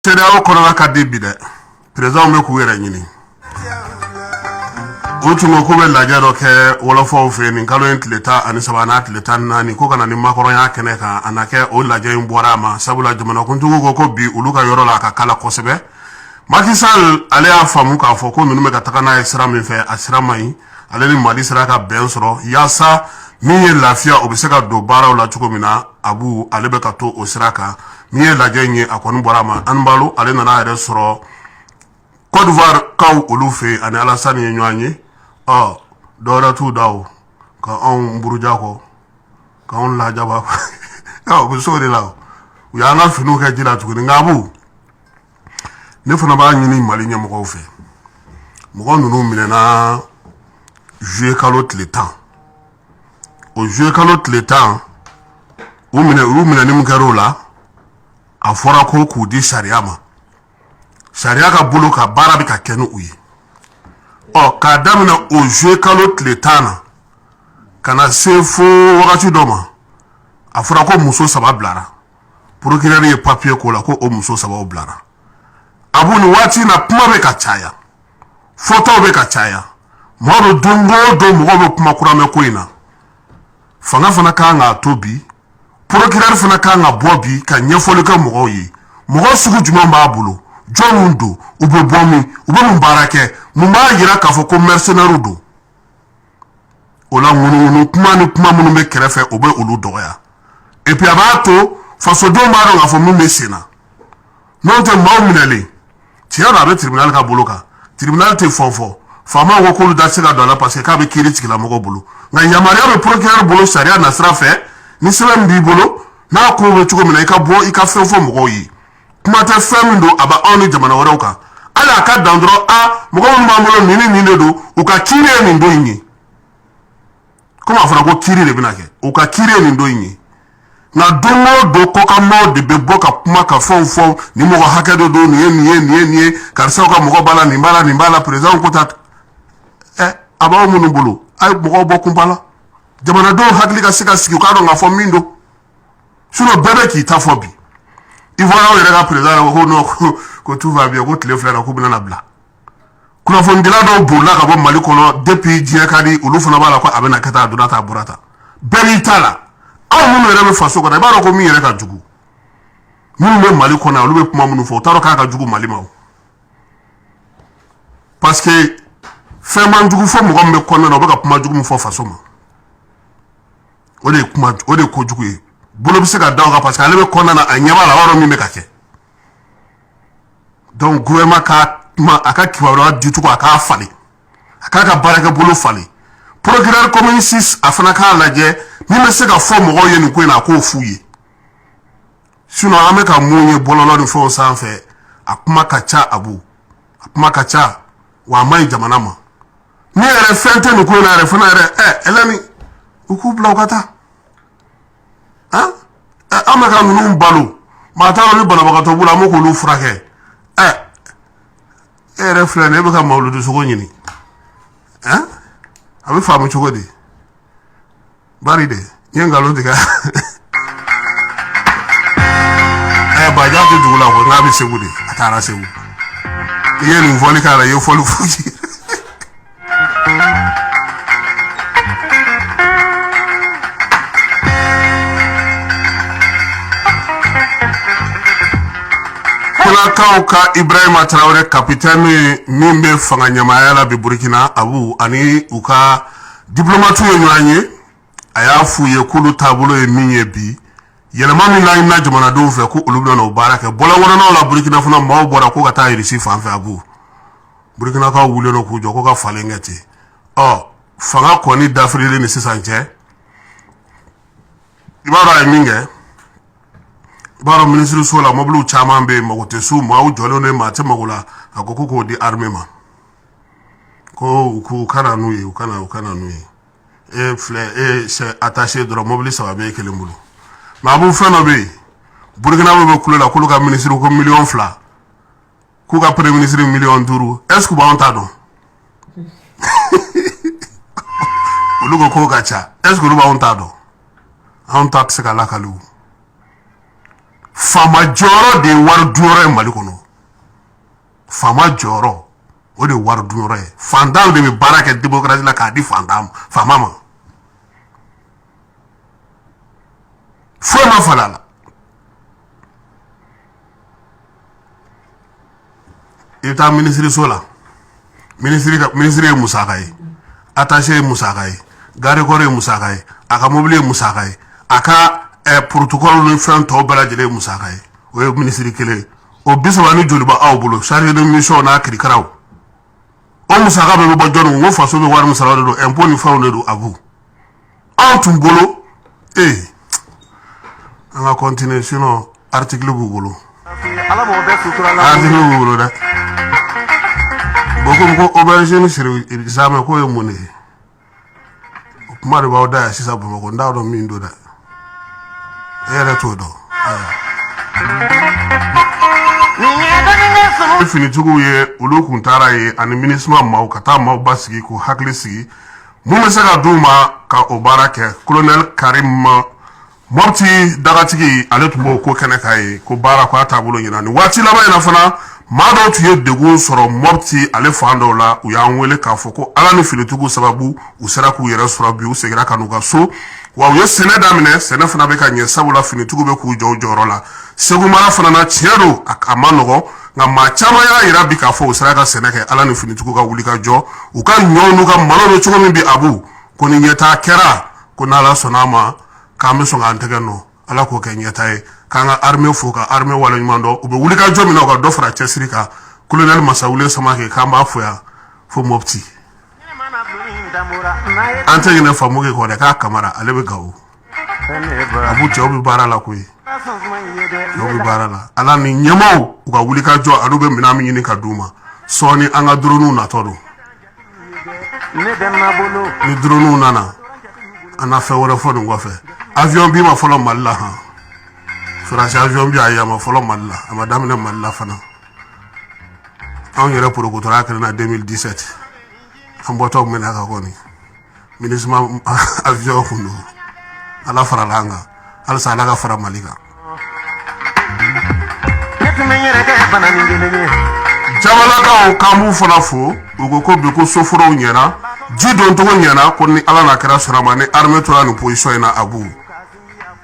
CEDEAO kɔnɔna ka di bi dɛ. Présidentw bɛ k'u yɛrɛ ɲini. U tun ko k'u bɛ lajɛ dɔ kɛ wɔlɔfɔw fɛ nin kalo in tile 13 n'a tile 14, ko ka na ni makɔrɔnya kɛnɛ kan. A na kɛ o lajɛ in bɔra a ma, sabula jamanakuntigiw ko ko bi olu ka yɔrɔ la a ka kala kosɛbɛ. Macky Sall, ale y'a faamu k'a fɔ ko ninnu bɛ ka taga n'a ye sira min fɛ, a sira man ɲi. Ale ni Mali sera ka bɛn sɔrɔ yaasa min ye lafiya, o bɛ se ka don baaraw la cogo min na. Abu, ale bɛ ka to o sira kan. Min ye lajɛ in ye, a kɔni bɔra a ma. Anbalo, ale nana a yɛrɛ sɔrɔ Côte d'Ivoire kaw olu fɛ yen, ani Alassane ye ɲɔgɔn ye. Ɔ, dɔwɛrɛ t'u da o ka anw buruja kɔ, k'anw lajaba kɔ, u bɛ s'o de la. U y'an ka finiw kɛ ji la tuguni. Nka Abu, ne fana b'a ɲini Mali ɲɛmɔgɔw fɛ. Mɔgɔ ninnu minɛna juillet kalo tile 10. O juillet kalo tile 10, u minɛ, u minɛni min kɛra o la, a fɔra ko k'u di sariya ma, sariya ka bolo ka baara bɛ ka kɛ ni u ye. Ɔ, k'a daminɛ o juillet kalo tile 10 na ka na se fo wagati dɔ ma, a fɔra ko muso saba bilara. Procureur ye papier k'o la ko o muso sabaw bilara. Abu, nin waati na, kuma bɛ ka caya, fɔtaw bɛ ka caya. Mɔgɔ bɛ don o don, mɔgɔw bɛ kuma kura mɛn ko in na. Fanga fana kan k'a to bi, procureur fana kan ka bɔ bi ka ɲɛfɔli kɛ mɔgɔw ye. Mɔgɔ sugu jumɛn b'a bolo? Jɔnw don? U bɛ bɔ min? U bɛ mun baara kɛ? Mun b'a jira k'a fɔ ko mercenaires don? O la, ŋunuŋunu kuma ni kuma minnu bɛ kɛrɛfɛ, o bɛ olu dɔgɔya. Et puis a b'a to fasodenw b'a dɔn k'a fɔ min bɛ sen na. N'o tɛ, maaw minɛlen, tiɲɛ don, a bɛ tribunal ka bolo kan. Tribunal tɛ fɛn fɔ. Faamaw ko k'olu da tɛ se ka don a la parce que k'a bɛ kiiri tigilamɔgɔw bolo. Nka yamaruya bɛ procureur bolo sariya nasira fɛ. Ni sɛbɛn min b'i bolo n'a ko bɛ cogo min na, i ka bɔ i ka fɛn fɔ mɔgɔw ye. Kuma tɛ, fɛn min don, a bɛ anw ni jamana wɛrɛw kan. Hali a ka dan dɔrɔn, a mɔgɔ minnu b'an bolo, nin ni nin de don, u ka kiiri ye nin don in ye. Komi a fɔra ko kiiri de bɛna kɛ, u ka kiiri ye nin don in ye. Nka don o don, kɔkanmaaw de bɛ bɔ ka kuma, ka fɛnw fɔ: nin mɔgɔ hakɛ de don, nin ye nin ye, nin ye nin ye, karisaw ka mɔgɔ b'a la, nin b'a la, nin b'a la. Président ko ta ɛ, a b'aw minnu bolo, a ye mɔgɔw bɔ kunpa la, jamanadenw hakili ka se ka sigi, u k'a dɔn k'a fɔ min don. Sinon bɛɛ bɛ k'i ta fɔ bi. Ivoirien yɛrɛ ka président yɛrɛ ko non, ko tout va bien, ko tile 2 la k'u bɛna na bila. Kunnafonidila dɔw bolila ka bɔ Mali kɔnɔ depuis diɲɛ ka di. Olu fana b'a la ko a bɛna kɛ tan, a donna tan, a bɔra tan. Bɛɛ b'i ta la. Aw minnu yɛrɛ bɛ faso kɔnɔ, i b'a dɔn ko min yɛrɛ ka jugu, minnu bɛ Mali kɔnɔ, olu bɛ kuma minnu fɔ, u t'a dɔn k'a ka jugu Mali ma o. Parce que fɛn man jugu fɔ mɔgɔ min bɛ kɔnɔna na, o bɛ ka kuma jugu min fɔ faso ma, o de ye kuma, o de ye kojugu ye. Bolo bɛ se ka da o kan parce que ale bɛ kɔnɔna na, a ɲɛ b'a la, a b'a dɔn min bɛ ka kɛ. Donc gouvernement ka kuma, a ka kibaruya dicogo, a k'a falen, a k'a ka baarakɛ bolo falen. Procureur commune 6, a fana k'a lajɛ min bɛ se ka fɔ mɔgɔw ye nin ko in na, a k'o f'u ye. Sinon an bɛ ka mun ye bɔlɔlɔ ni fɛnw sanfɛ, a kuma ka ca. Abu, a kuma ka ca wa, a man ɲi jamana ma. Ni yɛrɛ fɛn tɛ nin ko in na yɛrɛ fana yɛrɛ, ɛ Ɛlɛni, u k'u bila u ka taa. Han, an bɛ ka ninnu balo, maa t'a dɔn ni banabagatɔ b'u la, an bɛ k'olu furakɛ. Ɛ, e yɛrɛ filɛ nin ye, e bɛ ka mawuludu sogo ɲini, han, a bɛ faamu cogo di? Bari de n ye nkalon tigɛ. Ɛ, Baja tɛ dugu la ko n'a bɛ Segu de, a taara Segu. I ye nin fɔli k'a la, i ye fɔli fɔ. Kolakaw ka Ibrahima Traoré, capitaine min bɛ fanga ɲɛmaaya la bi Burkina, Abu, ani u ka diplomate ye ɲɔgɔn ye. A y'a f'u ye k'olu taabolo ye min ye bi, yɛlɛma min laɲinina jamanadenw fɛ, ko olu bɛna o baara kɛ. Bɔlɔnkɔnɔnaw la Burkina fana, maaw bɔra ko ka taa Irisi fan fɛ. Abu, Burkinakaw wulilen don k'u jɔ ko ka falen kɛ ten. Ɔ, fanga kɔni dafirilen ni sisan cɛ, i b'a dɔn a ye min kɛ. I b'a dɔn minisiriso la, mɔbiliw caman bɛ yen, mago tɛ s'u ma, u jɔlen don, maa tɛ mago la. A ko ko k'o di armée ma, ko u k'u ka na n'u ye, u ka na n'u ye. E filɛ, e c'est attaché dɔrɔn, mobili saba bɛ e kelen bolo. Mais a b'u fɛn dɔ bɛ yen, Burukina bɛ kulo la k'olu ka minisiri ko miliyɔn 2, k'u ka premier ministre miliyɔn 5. Est ce que u b'anw ta dɔn? Olu ko k'o ka ca. Est ce que olu b'anw ta dɔn? Anw ta tɛ se ka lakali o. Faama jɔyɔrɔ de ye wari dunyɔrɔ ye Mali kɔnɔ. Faama jɔyɔrɔ, o de ye wari dunyɔrɔ ye. Fantan de bɛ baara kɛ démocratie la k'a di fantan faama ma. Foyi ma falen a la. I bɛ taa minisiriso la, minisiri ye musaka ye, attaché ye musaka ye, garde corps ye musaka ye, a ka mobili ye musaka ye, a ka protocole ni fɛn tɔw bɛɛ lajɛlen ye musaka ye. O ye minisiri kelen ye. O 30 ni joli b'aw bolo, chargé de mission n'a kirikaraw, o musaka bɛɛ bɛ bɔ jɔnni kun? Ko faso bɛ wari min sara, o de don, impôt ni fɛnw de don. Abu, anw tun bolo ee, an ka continuer, sinon article b'u bolo. Article b'u bolo dɛ. Bon, komi ko aubergine siri zamɛ, k'o ye mun de ye? O kuma de b'aw da yan sisan Bamakɔ. N t'a dɔn min don dɛ, e yɛrɛ t'o dɔn. Finitigiw ye, olu kun taara yen ani MINUSMA maaw ka taa maaw basigi, k'u hakili sigi, mun bɛ se ka d'u ma ka o baara kɛ. Colonel Karim Mɔpti dagatigi, ale tun b'o ko kɛnɛ kan ye, ko baara ko a taabolo ɲɛna. Nin waati laban in na fana, maa dɔw tun ye degun sɔrɔ Mɔpti ale fan dɔw la. U y'an wele k'a fɔ ko Ala ni finitigiw sababu, u sera k'u yɛrɛ sɔrɔ bi, u seginna ka n'u ka so, wa u ye sɛnɛ daminɛ. Sɛnɛ fana bɛ ka ɲɛ, sabula finitigiw bɛ k'u jɔ u jɔyɔrɔ la. Segu mara fana na, tiɲɛ don, a ma nɔgɔn, nka maa caman y'a yira bi k'a fɔ u sera ka sɛnɛ kɛ, Ala ni finitigiw ka wuli ka jɔ. U ka ɲɔw n'u ka malo bɛ cogo min bi, Abu, ko ni ɲɛtaa kɛra, ko n'Ala sɔnna a ma, k'an bɛ sɔn k'an tɛgɛ nɔ. Ala k'o kɛ ɲɛta ye. K'an ka armée fo, ka armée waleɲuman dɔn. U bɛ wuli ka jɔ min na, u ka dɔ fara cɛsiri kan. Colonel Masawule Samake, k'an b'a fo yan fo Mopti. An tɛ ɲinɛ Famuke kɔ dɛ, k'a Kamara, ale bɛ Gawo. Abu, cɛw bɛ baara la koyi, cɛw bɛ baara la. Ala ni ɲɛmaaw, u ka wuli ka jɔ, ani u bɛ minɛn min ɲini ka d'u ma. Sɔɔni an ka droniw natɔ don. Ni droniw nana, an na fɛn wɛrɛ fɔ nin kɔfɛ. Avion bin ma fɔlɔ Mali la han. Faransi avion bin, ayi, a ma fɔlɔ Mali la, a ma daminɛ Mali la fana. Anw yɛrɛ porokotora kelen na 2017, an bɔtɔ minɛ ka kɔni MINUSMA avion kun don. Ala farala an kan, halisa Ala ka fara Mali kan. Jabalakaw, k'an b'u fana fo. U ko ko bi ko soforow ɲɛna, ji doncogo ɲɛna, ko ni Ala n'a kɛra sɔrɔ a ma, ni armée tora nin position in na, Abu,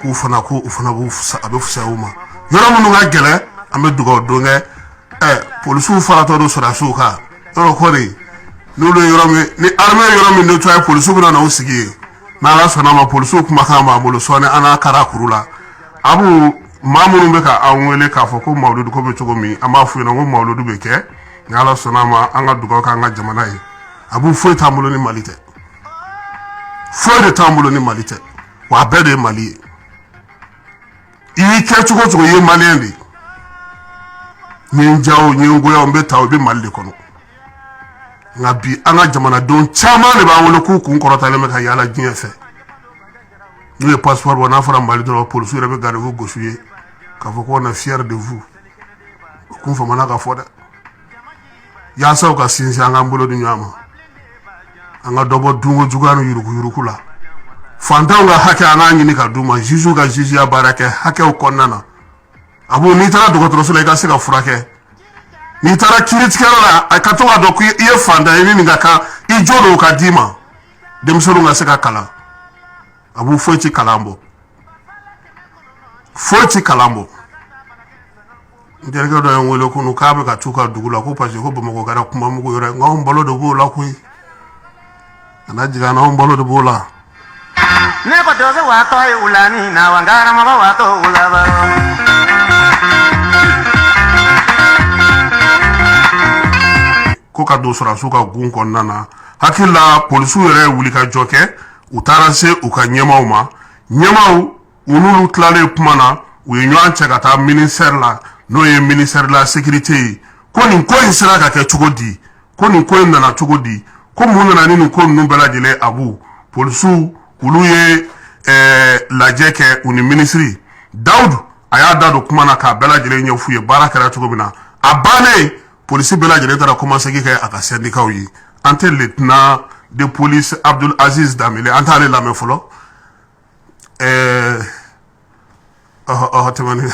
k'u fana ko u fana b'u a bɛ fisaya u ma. Yɔrɔ minnu ka gɛlɛn, an bɛ dugawu don kɛ. Polisiw faratɔ don sɔrɔdasiw kan yɔrɔ kɔni, n'olu ye yɔrɔ min, ni armée ye yɔrɔ min nettoyer, polisiw bɛna na u sigi yen. N'Ala sɔnna a ma, polisiw kumakan b'an bolo sɔɔni, an n'a kara kuru la. Abu, maa minnu bɛ ka an wele k'a fɔ ko mawuludu ko bɛ cogo min, an b'a f'u ɲɛna ko mawuludu bɛ kɛ ni Ala sɔnna a ma. An ka dugawu k'an ka jamana ye. Abu, foyi t'an bolo ni Mali tɛ, foyi de t'an bolo ni Mali tɛ, wa a bɛɛ de ye Mali ye. I y'i kɛ cogo o cogo, i ye maliyɛn de ye. N ye n ja o, n ye n goya o, n bɛ taa o, i bɛ Mali de kɔnɔ. Nka bi, an ka jamanadenw caman de b'an wele k'u kun kɔrɔtalen bɛ ka yaala diɲɛ fɛ. N'u ye passeport bɔ, n'a fɔra Mali dɔrɔn, polisiw yɛrɛ bɛ garde gosi u ye k'a fɔ ko on est fier de vous. O kun famana ka fɔ dɛ. Yaasa u ka sinsin, an k'an bolo di ɲɔgɔn ma, an ka dɔ bɔ dunko juguya ni yuruguyurugu la. Fantanw ka hakɛ, an k'a ɲini ka d'u ma. Jugew ka jugeya baara kɛ hakɛw kɔnɔna na. Abu, n'i taara dɔgɔtɔrɔso la, i ka se ka furakɛ. N'i taara kiiritigɛyɔrɔ la, a ka to k'a dɔn ko i ye fantan ye, ni nin ka kan, i jo don, o ka d'i ma. Denmisɛnninw ka se ka kalan. Abu, foyi ti kalan bɔ, foyi ti kalan bɔ. N terikɛ dɔ ye n wele kunu k'a bɛ ka t'u ka dugu la, ko parce que ko Bamakɔ kɛra kuma mugu yɔrɔ ye. Nka anw balo de b'o la koyi, kana jigin an na, anw balo de b'o la. Ne ko dɔgɔ waatɔ ye wulani na wa karamɔgɔ waatɔ wulaba. Ko ka don sɔrɔdasiw ka gun kɔnɔna na, hakili la polisiw yɛrɛ ye wuli ka jɔ kɛ. U taara se u ka ɲɛmaaw ma. Ɲɛmaaw, u n'olu tilalen kuma na, u ye ɲɔgɔn cɛ ka taa ministère la, n'o ye ministère de la sécurité ye, ko nin ko in sera ka kɛ cogo di, ko nin ko in nana cogo di, ko mun nana ni nin ko ninnu bɛɛ lajɛlen. Abu, polisiw, olu ye lajɛ kɛ u ni minisiri Dawudu. A y'a da don kuma na k'a bɛɛ lajɛlen ɲɛf'u ye baara kɛra cogo min na. A bannen, polisi bɛɛ lajɛlen taara kɔmasegin kɛ a ka sɛndikaw ye. An tɛ lieutenant de police Abdul Aziz Danbele, an t'ale lamɛn fɔlɔ. Ɔhɔ, ɔhɔ, tɛmɛ ni.